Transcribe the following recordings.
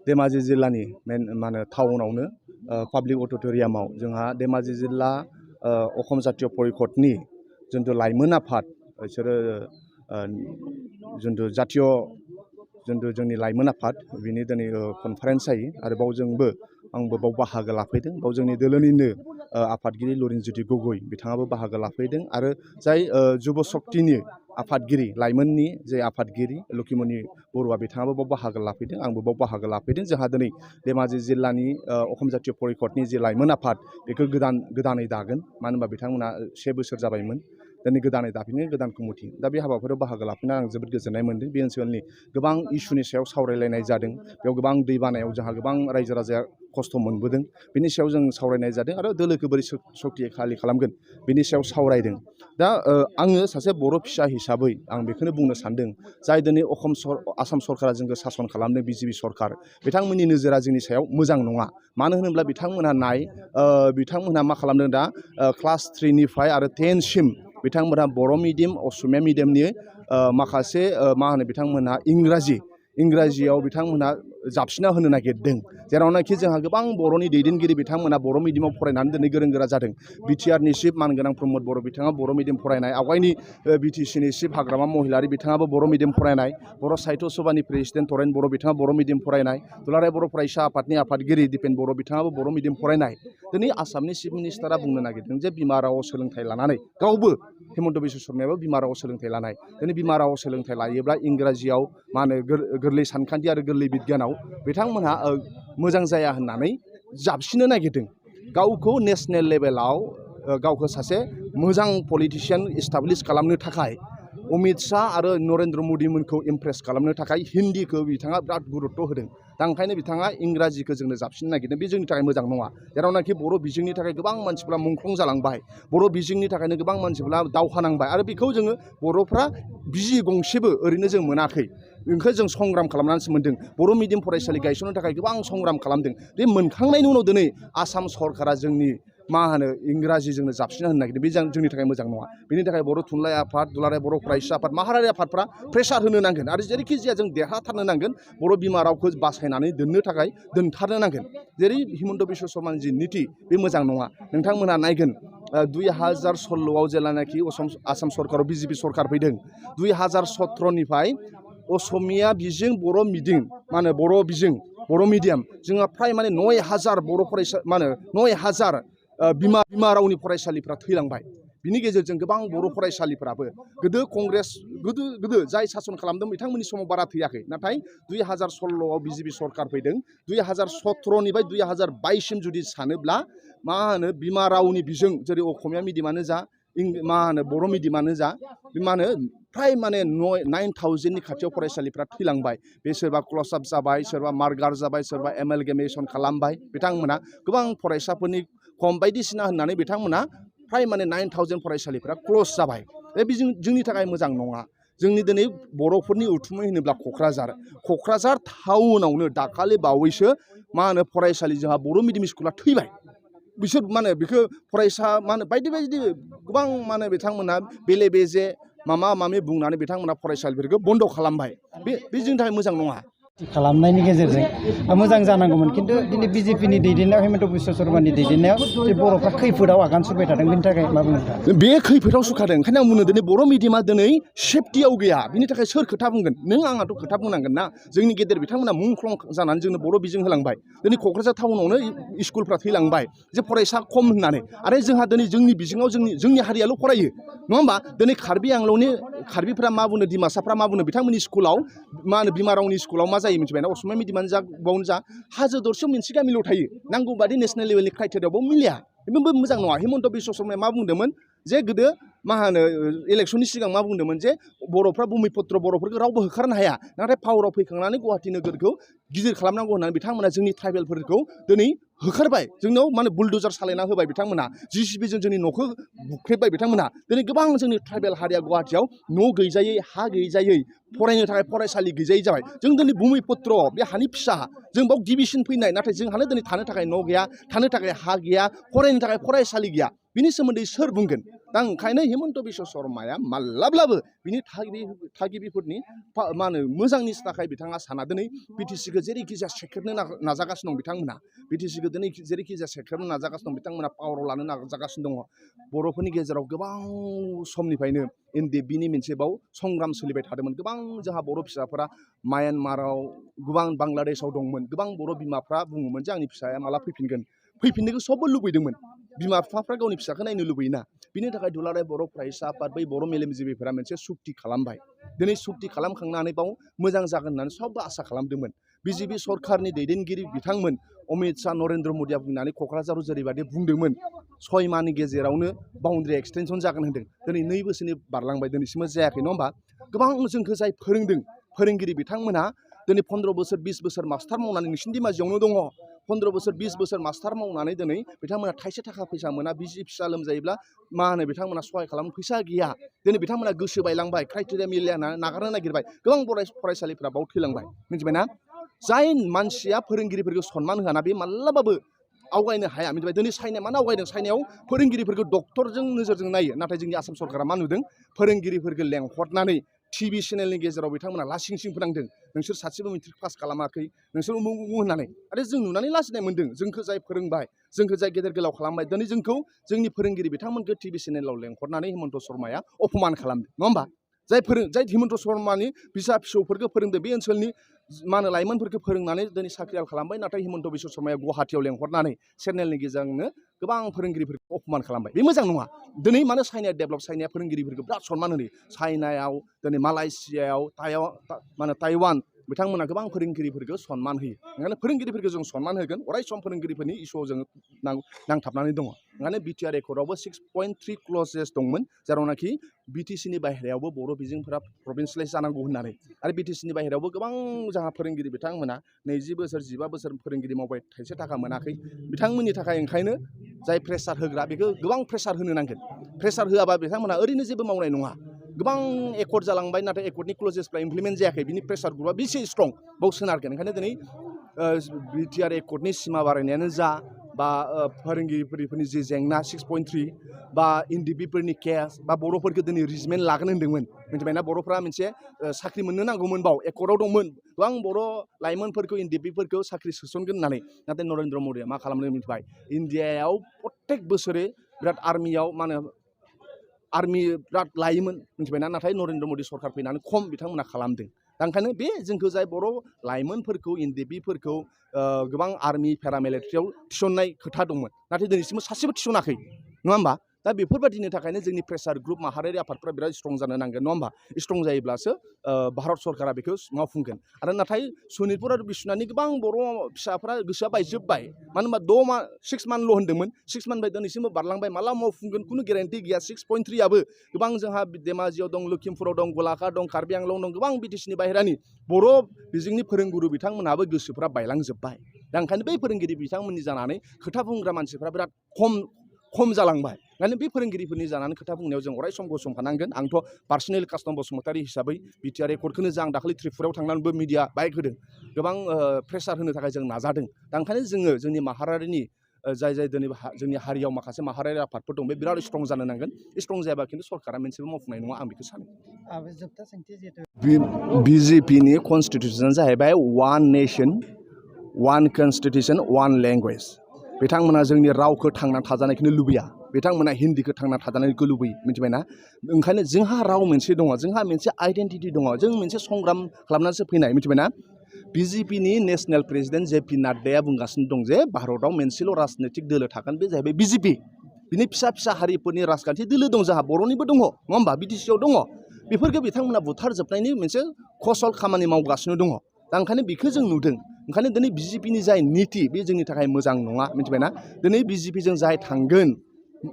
धेमाजि जिल्लानि मेन माने टाउनावनो पाब्लिक अडिट'रियामाव जोंहा धेमाजि जिल्ला अखम जातीय परिषदनि जिथु लाइमोन आफाद बिसोरो जिथु जातीय जिथु जोंनि लाइमोन आफाद बिनि दिनै कनफारेन्स जायो आरो बाव जोंबो आंबो बाव बाहागो लाफैदों बाव जोंनि दोलोनिनो आफादगिरि लरिनज्योति गगৈ बिथाङाबो बाहागो लाफैदों आरो जाय जुब शक्तिनि आफादगिरि लाइमोननि जे आफादगिरि लखिमनि बरुवा बिथाङाबो बाव बाहागो लाफैदों आंबो बाव बाहागो लाफैदों जोंहा दिनै धेमाजि जिल्लानि अखम जातीय परिषदनि जे लाइमोन आफाद बेखौ गोदानै दागोन मानो होनबा बिथांमोना 7 बोसोर जाबायमोन दिनै गोदानै दाफिनो गोदान कमिटि दा बे हाबाफारियाव बाहागो लाफैना आं जोबोद गोजोननाय मोन्दों बे ओनसोलनि गोबां इस्युनि सायाव सावरायलायनाय जादों बेयाव गोबां दैबानायाव जोंहा गोबां रायजो राजाया खस्थ' मोनबोदों बिनि सायाव जों सावरायनाय जादों आरो दोलोखौ बोरै सक्तिशालि खालामगोन बिनि सायाव सावरायदों दा आङो सासे बर' फिसा हिसाबै आं बेखौनो बुंनो सानदों जाय दिनै आसाम सरकारा जोंखौ सासन खालामदों बिजेपि सरकार बिथांमोननि नोजोरा जोंनि सायाव मोजां नङा मानो होनोब्ला बिथांमोनहा मा खालामदों दा क्लास 3 निफ्राय आरो 10 सिम बिथांमोनहा बर' मिडियाम असमिया मिडियामनि माखासे मा होनो बिथांमोनहा इंराजियाव बिथांमोनहा जाबसिना होनो नागिरदों जेरावनाखि जोंहा गोबां बर'नि दैदेनगिरि बिथांमोना बर' मिडियामाव फरायनानै दिनै गोरों गोरा जादों बिटिआरनि चिफ मानगोनां प्रमद बर' बिथाङा बर' मिडियाम फरायनाय आवगायनि बिटिसिनि चिफ हाग्रामा महिलारि बिथाङाबो बर' मिडियाम फरायनाय बर' साहित्य सभानि प्रेसिडेन्ट तरेन बर' बिथाङा बर' मिडियाम फरायनाय दुलाराय बर' फरायसा आफादनि आफादगिरि दिपेन बर' बिथाङाबो बर' मिडियाम फरायनाय दिनै आसामनि चिफ मिनिस्टारा बुंनो नागिरदों जे बिमा रावआव सोलोंथाइ लानानै गावबो हेमन्त बिश्व शर्मायाबो बिमा रावआव सोलोंथाइ लानाय दिनै बिमा रावआव सोलोंथाइ लायोब्ला इंराजियाव मा होनो गोरलै सानखान्थि आरो गोरलै बिगियानाव बिथांमोनहा मोजां जाया होननानै जाबसिनो नागिरदों गावखौ नेसनेल लेभेलाव गावखौ सासे मोजां पलिटिशियान इस्टाब्लिश खालामनो थाखाय अमित शाह आरो नरेन्द्र मदिमोनखौ इमप्रेस खालामनो थाखाय हिन्दीखौ बिथाङा बिराद गुरुत्व होदों दा ओंखायनो बिथाङा इंराजिखौ जोंनो जाबसिननो नागिरदों बे जोंनि थाखाय मोजां नङा जेरावनाखि बर' बिजोंनि थाखाय गोबां मानसिफ्रा मुंख्लं जालांबाय बर' बिजोंनि थाखायनो गोबां मानसिफ्रा दावहा नांबाय आरो बेखौ जोङो बर'फ्रा बिजि गंसेबो ओरैनो जों मोनाखै बेखौ जों संग्राम खालामनानैसो मोन्दों बर' मिडियाम फरायसालि गायसननो थाखाय गोबां संग्राम खालामदों बे मोनखांनायनि उनाव दिनै आसाम सरकारा जोंनि मा होनो इंराजिजोंनो जाबसिना होनो नागिरदों बे जोंनि थाखाय मोजां नङा बेनि थाखाय बर' थुनलाइ आफाद दुलाराय बर' फरायसा आफाद माहारियारि आफादफ्रा प्रेसार होनो नांगोन आरो जेरैखि जाया जों देरहाथारनो नांगोन बर' बिमा रावखौ बासायनानै दोनथारनो नांगोन जेरै हिमन्त बिश्व शर्मानि जि निति बे मोजां नङा नोंथांमोनहा नायगोन 2016आव जेब्लानाखि आसाम सरकाराव बिजेपि सरकार फैदों 2017निफ्राय असमिया बिजों बर' मिडियाम मा होनो बर' मिडियाम जोंहा फ्राय माने 9,000 बर' फरायसा मा होनो 9,000 बिमा रावनि फरायसालिफ्रा थैलांबाय बिनि गेजेरजों गोबां बर' फरायसालिफ्राबो गोदो जाय सासन खालामदों बिथांमोननि समाव बारा थैयाखै नाथाय 2016आव बिजेपि सरकार फैदों 2017निफ्राय 2022सिम जुदि सानोब्ला मा होनो बिमा रावनि बिजों जेरै असमिया मिडियामानो जा मा होनो बर' मिडियामानो जा मा होनो फ्राय माने 9,000नि खाथियाव फरायसालिफ्रा थैलांबाय बे सोरबा क्लस आप जाबाय सोरबा मार्गार जाबाय सोरबा एमेलगेमेसन खालामबाय बिथांमोना गोबां फरायसाफोरनि खम बायदिसिना होननानै बिथांमोना फ्राय माने 9,000 फरायसालिफ्रा क्लस जाबाय बे जोंनि थाखाय मोजां नङा जोंनि दिनै बर'फोरनि उथुमै होनोब्ला क'क्राझार टाउनावनो दाखालि बावैसो मा होनो फरायसालि जोंहा बर' मिडियाम स्कुला थैबाय बिसोर मा होनो बेखौ फरायसा मा होनो बायदि गोबां मा होनो बिथांमोना बेले बेजे माबा बुंनानै बिथांमोना फरायसालिफोरखौ बन्द' खालामबाय बे जोंनि थाखाय मोजां नङा खालामनायनि गेजेरजों मोजां जानांगौमोन खिन्थु दिनै बिजेपिनि दैदेननायाव हेमन्त बिश्व शर्मानि दैदेननायाव जे बर'फ्रा खैफोदाव आगान सुरबाय थादों बेनि थाखाय मा बुंनो बे खैफोदाव सुखादों ओंखायनो आं बुङो दिनै बर' मिडियामा दिनै सेफटियाव गैया बिनि थाखाय सोर खोथा बुंगोन नों आंहाथ' खोथा बुंनांगोन ना जोंनि गेदेर बिथांमोना मुंख्लं जानानै जोंनो बर' बिजों होलांबाय दिनै क'क्राझार टाउनावनो स्कुलफ्रा थैलांबाय जे फरायसा खम होननानै आरो जोंहा दिनै जोंनि बिजोङाव जोंनि हारियाल' फरायो नङा होमबा दिनै कार्बि आंलंनि कार्बिफ्रा मा बुङो डिमासाफ्रा मा बुङो बिथांमोननि स्कुलाव मा होनो बिमा रावनि स्कुलाव मा जायो मिथिबायना असमिया मिडियामानो जा बावनो जा हाजो दरसेयाव मोनसे गामिल' थायो नांगौ बादि नेसनेल लेभेलनि क्राइटेरियायावबो मिलिया बेबो मोजां नङा हेमन्त बिश्व शर्माया मा बुंदोंमोन जे गोदो मा होनो इलेक्सननि सिगां मा बुंदोंमोन जे बर'फ्रा भुमिपुत्र बर'फोरखौ रावबो होखारनो हाया नाथाय पावाराव फैखांनानै गुवाहाटि नोगोरखौ गिदिर खालामनांगौ होननानै बिथांमोना जोंनि ट्राइबेलफोरखौ दिनै होखारबाय जोंनाव माने बुलडुजार सालायना होबाय बिथांमोना जिसिबिजों जोंनि न'खौ बुख्रेबबाय बिथांमोना दिनै गोबां जोंनि ट्राइबेल हारिया गुवाहाटियाव न' गैजायै हा गैजायै फरायनो थाखाय फरायसालि गैजायै जाबाय जों दिनै भुमिपुत्र बे हानि फिसा जों बाव गिबिसिन फैनाय नाथाय जोंहानो दिनै थानो थाखाय न' गैया थानो थाखाय हा गैया फरायनो थाखाय फरायसालि गैया बिनि सोमोन्दै सोर बुंगोन दा ओंखायनो हिमन्त बिश्व शर्माया माब्लाब्लाबो बिनि थागिबिफोरनि मा होनो मोजांनि थाखाय बिथाङा साना दिनै बिटिसिखौ जेरैखि जाया सेख्रेबनो नाजागासिनो दं बिथांमोना बिटिसिखौ दिनै जेरैखि जाया सेख्रेबनो नाजागासिनो दं बिथांमोना पावाराव लानो नाजागासिनो दङ बर'फोरनि गेजेराव गोबां समनिफ्रायनो एनडिएफबिनि मोनसे बाव संग्राम सोलिबाय थादोंमोन गोबां जोंहा बर' फिसाफोरा म्यानमाराव गोबां बांलादेशआव दंमोन गोबां बर' बिमाफ्रा बुङोमोन जे आंनि फिसाया माला फैफिनगोन फैफिननोखौ सबबो लुबैदोंमोन बिमा बिफाफ्रा गावनि फिसाखौ नायनो लुबैयोना बिनि थाखाय दुलाराय बर' फरायसा आफाद बै बर' मेलेमजिबिफोरा मोनसे सुक्ति खालामबाय दिनै सुक्ति खालामखांनानै बाव मोजां जागोन होननानै सबबो आसा खालामदोंमोन बिजेपि सरकारनि दैदेनगिरि बिथांमोन अमित शाह नरेन्द्र मदिया बुंनानै क'क्राझाराव जेरैबायदि बुंदोंमोन 6 माहनि गेजेरावनो बाउन्ड्रि एक्सटेनसन जागोन होनदों दिनै 2 बोसोरनि बारलांबाय दिनैसिमबो जायाखै नङा होमबा गोबां जोंखौ जाय फोरोंदों फोरोंगिरि बिथांमोना दिनै 15 बोसोर 20 बोसोर मास्टार मावनानै नोंसिनि दिमाजियावनो दङ 15 बोसोर 20 बोसोर मास्टार मावनानै दिनै बिथांमोना थाइसे थाखा फैसा मोना बिसि फिसा लोमजायोब्ला मा होनो बिथांमोना सहाय खालामनो फैसा गैया दिनै बिथांमोना गोसो बायलांबाय क्राइटेरिया मिलाया नागारनो नागिरबाय गोबां फरायसालिफ्रा बाव थैलांबाय मिथिबायना जाय मानसिया फोरोंगिरिफोरखौ सनमान होआना बे माब्लाबाबो आवगायनो हाया मिथिबाय दिनै चाइनाया मानो आवगायदों चाइनायाव फोरोंगिरिफोरखौ डक्टरजों नोजोरजों नायो नाथाय जोंनि आसाम सरकारा मा नुदों फोरोंगिरिफोरखौ लेंहरनानै टिभि चेनेलनि गेजेराव बिथांमोना लासिं सिं फोनांदों नोंसोर सासेबो मेट्रिक पास खालामाखै नोंसोर उमुक उमुक होननानै आरो जों नुनानै लाजिनाय मोन्दों जोंखौ जाय फोरोंबाय जोंखौ जाय गेदेर गोलाव खालामबाय दिनै जोंखौ जोंनि फोरोंगिरि बिथांमोनखौ टिभि चेनेलाव लेंहरनानै हिमन्त शर्माया अपमान खालामदों नङा होमबा जाय हिमन्त शर्मानि फिसा फिसौफोरखौ फोरोंदों बे ओनसोलनि मा होनो लाइमोनफोरखौ फोरोंनानै दिनै साख्रियाल खालामबाय नाथाय हिमन्त बिश्व शर्माया गुवाहाटियाव लेंहरनानै चेनेलनि गेजेरजोंनो गोबां फोरोंगिरिफोरखौ अपमान खालामबाय बे मोजां नङा दिनै मानो चाइनाया डेभेलप चाइनाया फोरोंगिरिफोरखौ बिराद सनमान होयो चाइनायाव दिनै मालयेसियायाव ताइवान बिथांमोना गोबां फोरोंगिरिफोरखौ सनमान होयो ओंखायनो फोरोंगिरिफोरखौ जों सनमान होगोन अराय सम फोरोंगिरिफोरनि इस्युआव जों नांथाबनानै दङ ओंखायनो बिटिआर एकर्डआवबो 6.3 क्लजेस दंमोन जेरावनाखि बिटिसिनि बाहेरायावबो बर' बिजोंफोरा प्रभिन्सियेलाइज जानांगौ होननानै आरो बिटिसिनि बाहेरायावबो गोबां जोंहा फोरोंगिरि बिथांमोना 20 बोसोर 15 बोसोर फोरोंगिरि मावबाय थाइसे थाखा मोनाखै बिथांमोननि थाखाय ओंखायनो जाय प्रेसार होग्रा बेखौ गोबां प्रेसार होनो नांगोन प्रेसार होआबा बिथांमोना ओरैनो जेबो मावनाय नङा गोबां एकर्ड जालांबाय नाथाय एकर्डनि क्लजेसफ्रा इमप्लिमेन्ट जायाखै बिनि प्रेसार ग्रुपआ बेसे स्ट्रं बाव सोनारगोन ओंखायनो दिनै बिटिआर एकर्डनि सिमा बारायनायानो जा बा फोरोंगिरिफोरनि जि जेंना 6.3 बा एनडिएफबिफोरनि केस बा बर'फोरखौ दिनै रिजमेन्ट लागोन होन्दोंमोन मिथिबायना बर'फ्रा मोनसे साख्रि मोननो नांगौमोन बाव एकर्डआव दंमोन गोबां बर' लाइमोनफोरखौ एनडिएफबिफोरखौ साख्रि सोसनगोन होननानै नाथाय नरेन्द्र मदिया मा खालामनो मिथिबाय इन्डियायाव प्रत्येक बोसोरे बिराद आर्मियाव मा होनो आर्मि बिराद लायोमोन मिथिबायना नाथाय नरेन्द्र मदि सरकार फैनानै खम बिथांमोना खालामदों दा ओंखायनो बे जोंखौ जाय बर' लाइमोनफोरखौ एनडिएफबिफोरखौ गोबां आर्मि पेरामिलिटारियाव थिसननाय खोथा दंमोन नाथाय दिनैसिमबो सासेबो थिसनाखै नङा होमबा दा बेफोरबायदिनि थाखायनो जोंनि प्रेसार ग्रुप माहारियारि आफादफ्रा बिराद स्ट्रं जानो नांगोन नङा होमबा स्ट्रं जायोब्लासो भारत सरकारा बेखौ मावफुंगोन आरो नाथाय सनितपुर आरो बिश्वनाथनि गोबां बर' फिसाफ्रा गोसोआ बायजोब्बाय मानो होनबा 6 मान्थल' होन्दोंमोन 6 मान्थ बाय दिनैसिमबो बारलांबाय माला मावफुंगोन खुनु गेरेन्टि गैया 6.3आबो गोबां जोंहा धेमाजियाव दं लखिमपुराव दं गलाघाट दं कार्बि आंलं दं गोबां बिटिसिनि बाहेरानि बर' बिजोंनि फोरोंगुरु बिथांमोनाबो गोसोफ्रा बायलांजोब्बाय दा ओंखायनो बै फोरोंगिरि बिथांमोननि जानानै खोथा बुंग्रा मानसिफ्रा बिराद खम जालांबाय ओंखायनो बे फोरोंगिरिफोरनि जानानै खोथा बुंनायाव जों अराय सम गसंफानांगोन आंथ' पार्सनेल कास्टम बसुमतारी हिसाबै बिटिआर एकर्डखौनो जा आं दाखालि त्रिपुरायाव थांनानैबो मिडिया बाइक होदों गोबां प्रेसार होनो थाखाय जों नाजादों दा ओंखायनो जोङो जोंनि माहारियारिनि जाय दिनै जोंनि हारियाव माखासे माहारियारि आफादफोर दं बे बिराद स्ट्रं जानो नांगोन स्ट्रं जायाबा खिन्थु सरकारा मोनसेबो मावफुंनाय नङा आं बेखौ सानो जोबथा सोंथि जिहेतु बिजेपिनि कनस्टिटिउसना जाहैबाय one nation one constitution one language बिथांमोना जोंनि रावखौ थांना थाजानायखौनो लुबैया बिथांमोना हिन्दीखौ थांना थाजानायखौ लुबैयो मिथिबायना ओंखायनो जोंहा राव मोनसे दङ जोंहा मोनसे आइडेन्टिटि दङ जों मोनसे संग्राम खालामनानैसो फैनाय मिथिबायना बिजेपिनि नेसनेल प्रेसिडेन्ट जेपि नाड्डाया बुंगासिनो दं जे भारतआव मोनसेल' राजनैतिक दोलो थागोन बे जाहैबाय बिजेपि बिनि फिसा फिसा हारिफोरनि राजखान्थि दोलो दं जोंहा बर'निबो दङ नङा होमबा बिटिसिआव दङ बेफोरखौ बिथांमोना बुथारजोबनायनि मोनसे खसल खामानि मावगासिनो दङ दा ओंखायनो बेखौ जों नुदों ओंखायनो दिनै बिजेपिनि जाय निति बे जोंनि थाखाय मोजां नङा मिथिबायना दिनै बिजेपिजों जाय थांगोन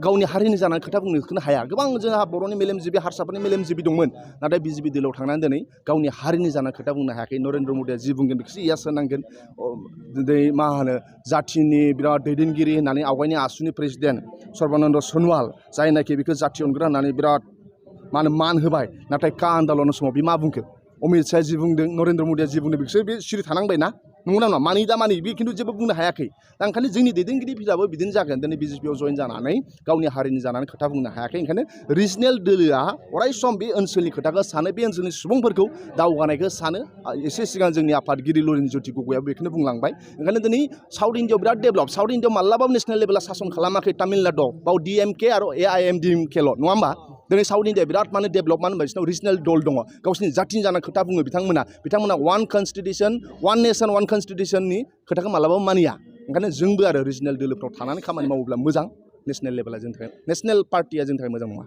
गावनि हारिनि जानानै खोथा बुंनो हाया गोबां जोंहा बर'नि मेलेमजिबि हारसाफोरनि मेलेमजिबि दंमोन नाथाय बिजेपि दोलोआव थांनानै दिनै गावनि हारिनि जानानै खोथा बुंनो हायाखै नरेन्द्र मदिया जि बुंगोन बेखौसो इयास होनांगोन दिनै मा होनो जाथिनि बिराद दैदेनगिरि होननानै आवगायनि आसुनि प्रेसिडेन्ट सर्बानन्द सन'वाल जायनाखि बेखौ जाथि अनग्रा होननानै बिराद मान होबाय नाथाय का आन्दलननि समाव बे मा बुंखो अमित शाहया जि बुंदों नरेन्द्र मदिया जि बुंदों बेखौसो बे सिरि थानांबाय ना नंगौना नङा मानि दा मानि बे खिन्थु जेबो बुंनो हायाखै दा ओंखायनो जोंनि दैदेनगिरिफोराबो बिदिनो जागोन दिनै बिजेपिआव जइन जानानै गावनि हारिनि जानानै खोथा बुंनो हायाखै ओंखायनो रिजनेल दोलोआ अराय सम बे ओनसोलनि खोथाखौ सानो बे ओनसोलनि सुबुंफोरखौ दावगानायखौ सानो एसे सिगां जोंनि आफादगिरि लरिनज्योति गगैआ बेखौनो बुंलांबाय ओंखायनो दिनै साउथ इन्डियाआव बिराद डेभेलप साउथ इन्डियाआव माब्लाबाबो नेसनेल लेभेला सासन खालामाखै तामिलनाडुआव बाव DMK आरो AIMDMKल' नङा होमबा दिनै साउथ इन्डिया बिराद माने डेभेलप मानो होनबा बिसोरनाव रिजनेल दल दङ गावसिनि जाथिनि जानाय खोथा बुङो बिथांमोना one constitution one nation one कनस्टिटिउसननि खोथाखौ मालाबाबो मानिया ओंखायनो जोंबो आरो रिजनेल दोलोफ्राव थानानै खामानि मावोब्ला मोजां नेसनेल लेभेला जोंनि थाखाय नेसनेल पार्टिया जोंनि थाखाय मोजां नङा